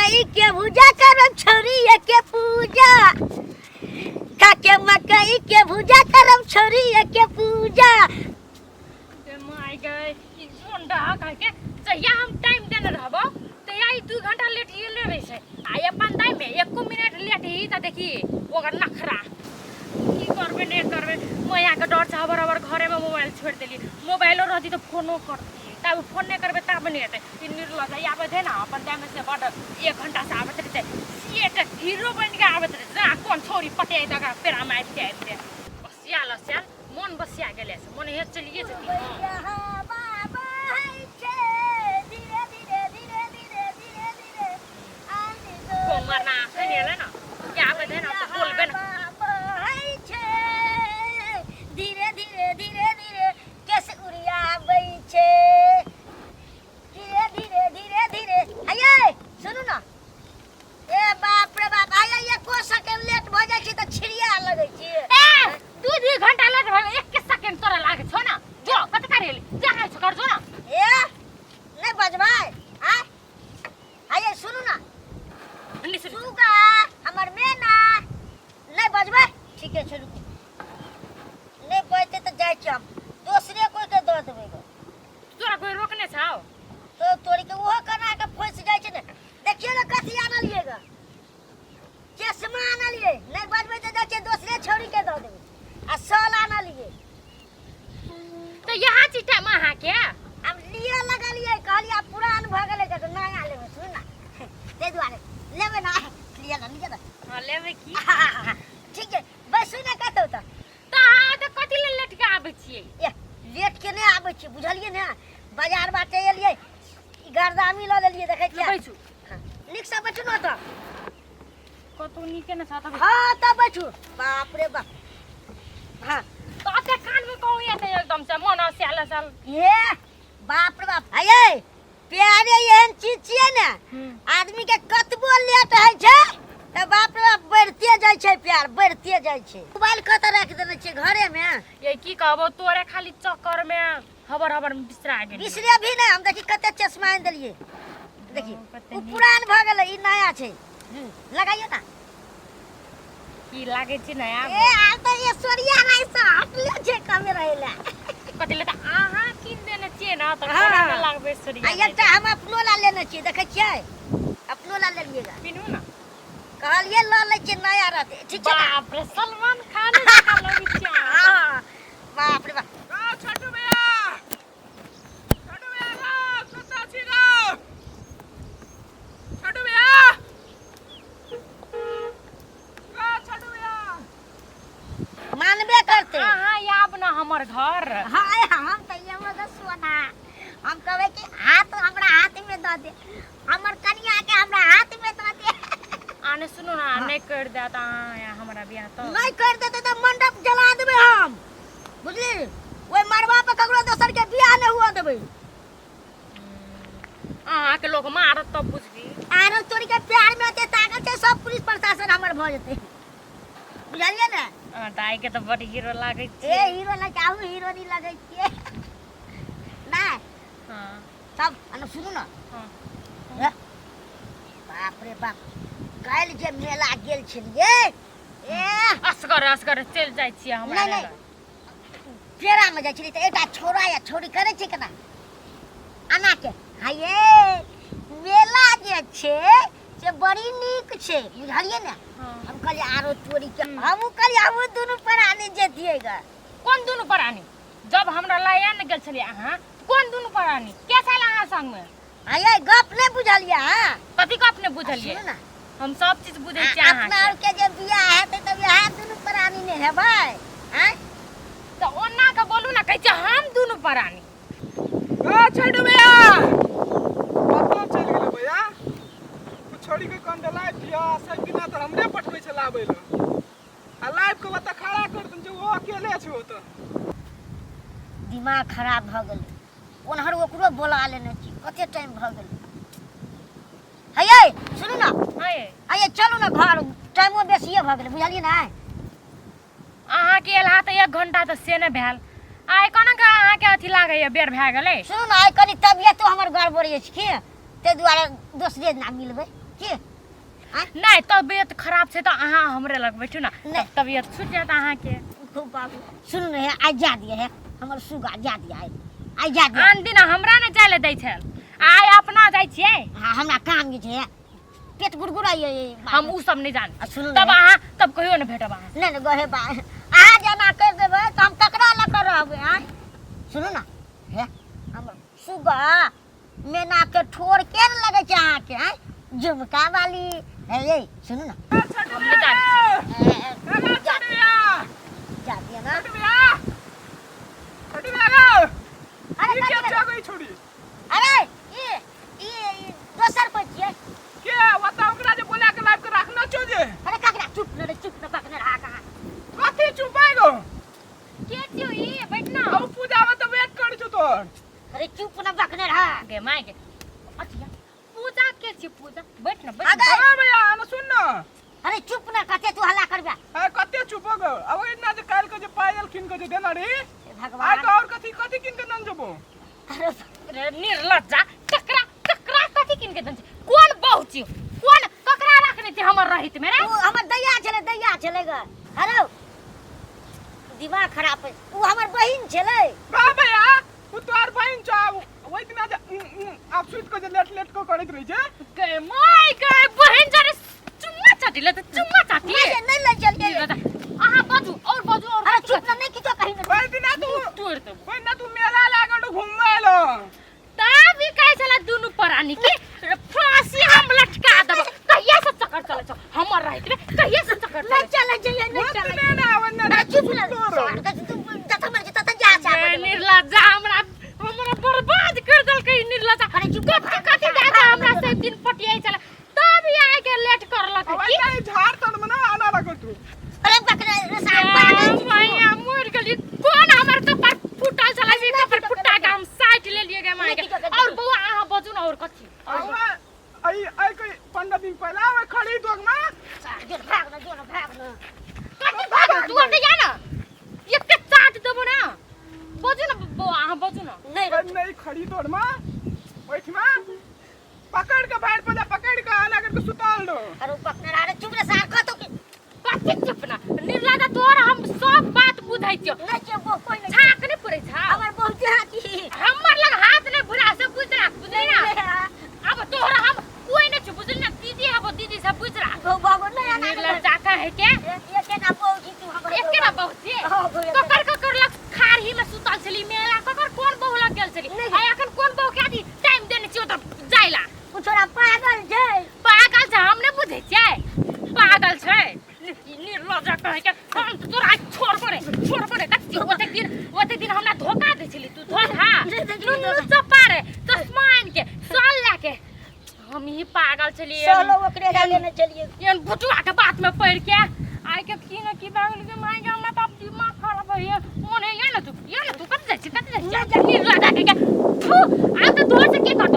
मकई के भुजा करब छौरी के पूजा, खाके मकई के भुजा करब छौरी के पूजा। गे my गे, ई जोन डहा कह के जहिया हम टाइम देने रहबो तहिया ई 2 घंटा लेट ही ले रहे छै, आ अपन टाइम में एको मिनट लेट ही त देखी ओकर नखरा। की करबे नहीं करबे, मैया के डर से हबर हबर घरे में मोबाइल छोड़ देली। मोबाइलो रहती तो फोनो करती, तब फोन नहीं करबे तब नहीं हेतै। ई निर्लज है, आबे थे ना अपन टाइम से बड 1 घंटा से आबैत रहै छै, सेट हीरो बन के आबैत रहै छै। कोन छोरी पटे दगा पेरा में आबिते आबिते बसिया लसिया मन बसिया गेलै से मन हे चलिए जती। को मरना आखै नहीं एलै ना के आबै थे ना तो बोलबे ना। धीरे धीरे धीरे धीरे केस उड़ियाबै छै, धीरे धीरे धीरे धीरे। आइए सुनू ना, ए बाप रे बाप, आइए एको सेकेंड लेट भऽ जाइ छै तऽ छिड़िया लगै छै। ए 2 घंटा लेट भऽ गेल, 1 सेकेंड तोरा लागै छौ ना? जो कत करेली जा छौ कर जो ना। ए नहि बजबै आय। आइए सुनू ना, सुगा हमर मेना नहि बजबै। ठीके छै, रुकू, नहि बजतै तऽ जाइ छी हम दोसरे कोइ के दऽ देबै गो। तोरा कोइ रोकने छौ? तो तोरी के ओहो कना के फंसि जाइ छै ने। देखियौ ने कथी आनलियै ग, चश्मा आनलियै। नहि बजबै तऽ जाइ छियै दोसरे छौड़ी के दऽ देबै। आ शॉल आनलियै। तऽ यहाँ छी टाइम अहाँ के हम लिए लगलियै, कहलियै आब पुरान भऽ गेलै तऽ नया लेबै। सुन ना, ताहि दुआरे लेबै ना, लिए ना, लिए ना। हाँ लेबै की? ठीक छै, बैसू ने कतौ तऽ। तऽ अहाँ तऽ कथी लेल लेट के आबै छियै? ए लेट के नहि आबै छियै, बुझलियै ने? बाजार बाटे एलियै, ई गर्दामी लऽ लेलियै, देखै छियै। बैसू। हाँ, नीकसँ बैठू ने तऽ। कतौ नीके ने छऽ तऽ। हाँ तऽ बैठू। बाप रे बाप। हाँ तऽ ओते कान में कहू एते एकदम से मन स्याल स्याल। ये बाप रे बाप, हे प्यारे एहन चीज छियै ने, आदमी के कतबो लेट होइ छै तऽ बाप रे बाप बढ़िते जाइ छै, प्यार बढ़िते जाइ छै। मोबाइल कतऽ राखि देने छियै? घरे में? ये की कहबो तोरे खाली चक्कर में हबर हबर में बिसरा गेलियै। बिसरे भी नहि हम। देखी कते चश्मा आनि देलियै, देखी। कते ओ नीक। पुरान भऽ गेलै, ई नया छै। लगाइयो ना। की लागै छै नया? ए आब तऽ ऐश्वर्या राय से हटले छै कमे रहै लए। कथी लए? तऽ अहाँ कीन देने छियै ने तऽ हाँ। कोना ने लागबै ऐश्वर्या आ राय। एकटा हम अपनो ला लेने छियै, देखै छियै? अपनो ला लेलियै गा। पिन्हू ने। कहलियै लऽ लै छियै, नया रहतै। ठीक छै ना? बाप रे, सलमान खान जकाँ लगै छियै अहाँ। हाँ, बाप रे बाप। गौ छोटू भैया, छोटू भैया गौ, कतऽ छी गौ? छोटू भैया गौ, छोटू भैया। मानबे करते। अहाँ आब ने हमर घर। हाँ हम तऽ एगो के सोना, हम कहबै कि हाथ हमरा हाथ में दऽ दे, हमर कनिया के हमरा हाथ में दऽ दे। आने सुनू ना, नहि कर देत अहाँ या हमरा बियाह तऽ? नहि कर देते तऽ मंडप जला देबै हम, बुझली? ओहि मड़बा पर ककरो दोसर के बियाह नहि हुअ देबै। अहाँ के लोग मारत तब बुझबी। आरो तोरी के प्यार में एते ताकत छै, सब पुलिस प्रशासन हमर भऽ जेतै, बुझलियै ने? अहाँ तऽ आइ के तऽ बड हीरो लागै ए छियै। हीरो लग आहू हीरो नहीं लगै छियै नहि? हाँ। तब अनु सुनू ना। हाँ। ए, बाप रे बाप, काल्हि जे मेला गेल छलियै, ए असगर असगर चलि जाइ छियै हमरा नहि, नहि। लग। पेड़ा में जाइ छलियै तऽ एकटा छौड़ा या छौड़ी करै छै केना आना के, हाये मेला जे छै से बड़ी नीक छै, बुझलियै ने? हाँ। हम कहलियै आरो चोरी के, हमहूँ कहलियै हमहूँ दुनू प्राणी जैतियै ग। कोन दुनू प्राणी? जब हमरा लाया ने गेल छलियै अहाँ, कोन दुनू प्राणी के छल अहाँ संग में? हाये गप नहि बुझलियै अहाँ? कथी गप नहि बुझलियै? सुनू ने। हम सब चीज बुझै छियै अपना अहाँके। आरके जे बियाह हेतै तऽ वएह दुनू प्राणी ने हेबै आँय? तऽ ओना के बोलू ने, कहै छियै हम दुनू प्राणी। गौ छोटू भैया, कतऽ चलि गेलै भैया? ओ छोड़ी के कन लाइव दिया सब दिना तऽ हमरे पठबै छै लाबै लए, आ लाइव के ओतऽ खड़ा कर देने छै, ओ अकेले छै ओतऽ। दिमाग खराब भऽ गेलै, ओनहर ओकरो बोला लेने छी, कते टाइम भऽ गेलै। हे सुनू ने। हे आइए चलू ने घर, टाइमो बेसिए भऽ गेलै, बुझलियै ने? अहाँके एलहा तऽ 1 घंटा तऽ से नहि भेल, आइ कोना के अहाँके अथी लागैया बेर भए गेलै? सुनू ने, आइ कनि तबियतो हमर गड़बड़ अछि की, ताहि दुआरे दोसरे दिना मिलबै। के नहि, तबियत खराब छै तऽ अहाँ हमरे लग बैठू ने। नहि। तब तबियत छूट जायत अहाँके। खूब बाबू, सुनू ने, हे आइ जा दिए, हे हमर सुगा जा दिए, आइ आइ जा दिए। आन दिन हमरा नहि जाय लए दै छल, आइ अपना जाइ छियै। हाँ, हमरा काम जे छै, पेट गुड़गुड़ाइए। हम उ सब नहि जान। आ सुनू तब ने। अहाँ तब कहियो नहि भेटब अहाँ। नहि नहि गहे बा, अहाँ जेना करि देबै तऽ हम ककरा लऽ कऽ रहबै? आँय, सुनू ने, हे हमर सुगा मेना के ठोर के ने लगै छै अहाँके? आँय, झुमका वाली हे, ये सुनू ने। हम नहि जानै। ए छोटू भैया। जा दिअ ना। छोटू भैया, छोटू भैया गो। अरे ई के कथी? छौ गई छोड़ी? अरे ई ई ई दोसर कोइ छियै। के ओता ओकरा जे बोला के लाइव के राखना छौ जे। अरे ककरा? चुप न रे, चुप न, पकने रहा कहाँ। कथी चुपाई गो? के छियौ ई? बैठ ना। अब पूजा में तो वेट कर छौ तोर। अरे चुप न, बकने रहा। गे my गे, अथिया पूजा के छी? पूजा, बैठ ना, बैठ आ ना। गए। अरे भैया ना सुन ना। अरे चुप न, कते तू हल्ला करबे? अरे कते चुप हो गो? अब इतना जे काल के जे पायल किन के जे देना रे। हे आइ भगवान। तो और कथी कथी किन के नन जबो? अरे रे निर्लज्जा, ककरा ककरा कथी किन के दन छै? कोन बहु छी, कोन ककरा रखने छी हमर रहित में रे? ओ हमर दैया छलै, दैया छलै ग। अरे दिमाग खराब है, ओ हमर बहिन छलै। बा भैया, उ तोहर बहिन छौ। ओहि दिना जे आब सुति के जे लेट लेट के करैत रहै छै। गे my गे, बहिन जरे चुम्मा चाटी ले त चुम्मा चाटी। नहि नहि लऽ चलियै। अहाँ बाजू और बाजू और। अरे चुप न, नहि किछो कही ने। ओहि दिना तू तोड़ देबो। ओहि दिना तू मेला लागल रहो, घुमबै एलो। तब ई कहै छला दुनू प्राणी के फांसी हम लटका देबो। कहिया से चक्कर चलै छौ हमर रहित में? कहिया से चक्कर नहि चलै छौ? चलै जइयै, नहि ओतने चलै। ना ओन्ने अरे चुप न तोर। सार के, तू जतऽ मर्जी ततऽ जा जा। ए, निर्लज्जा, हमरा हमरा बर्बाद कर देलकै ई निर्लज्जा। अरे चुप। कथी कथी दादा हमरा से दिन पटियाई छला, तब ई आइ के लेट करलक। अब की ऐसा झाड़ तर में ना आना लागल तू। अरे बकरा रे सार, पागल छी तू। मैया, मर गेली। कोन हमर कपार फूटल छला से कपार फुटा के हम साइट लेलिए गे माय के। और बौआ, अहाँ बजू ना, और कथी? अब आई आई कोई 15 दिन पहला ओइ खड़ी दोग में। सार, जो भाग न, जो न भाग न। कथी भाग? तू अभी जा ना, एते चाट देबो ना। बजू ना बौआ, अहाँ बजू ना। नहि रे। नहीं, खड़ी तोड़ में ओइठमा पकड़ के भाड़ पर पकड़ के आना करके सुताल दो। अरे बकरा रे, चुप रे सार, कतौ के। कथी चुप ना? निर्लज्जा, तोहर हम सब बात बुझै छियौ। नहि छै वो कोइ नहि। छाक नहि पुरै छौ? हमर बहुत हाथी। हमर लग हाथ नहि भुरा से बुझ राख, बुझली ना? अब तोहरा हम कोई नहीं छु, बुझली ना? दीदी हबो, दीदी से बुझ राख। गो बाबू नहि आना। निर्लज्जा कहे के। एके ना बहु छी तू हमर। एके ना बहु छी? हाँ, गो एके। ककर ककर लग खारही में सुतल छली मेला? ककर कोन बहु लग गेल छली? नहि। आ एखन कोन बहु के आदि टाइम देने छियो तऽ जाइला? ओ छोरा पागल छै। पागल छै, हम नहि बुझै छियै, पागल छै। निर्लज्जा कहे के, हम तऽ तोरा आइ छोड़बो रे, छोड़बो रे। देख, ओतेक दिन ओतेक दिन हमरा धोखा दै छली तू, धोखा। नहि दै छली। नुनू चप्पा रे, चश्मा आनि के साल लए के, हम ही पागल छलियै। सोलो ओकरे लए लेने चलिए। एहन भुटुआ के बात में पड़ के आइ के की न की भए गेल के माय गे, हमरा तऽ आब दिमाग खराब होइए। मन होइए ने तू, ये ने तू कत जाइ छी, कत जाइ छी? निर्लज्जा के, थू, आब तऽ तोहर से के करतौ?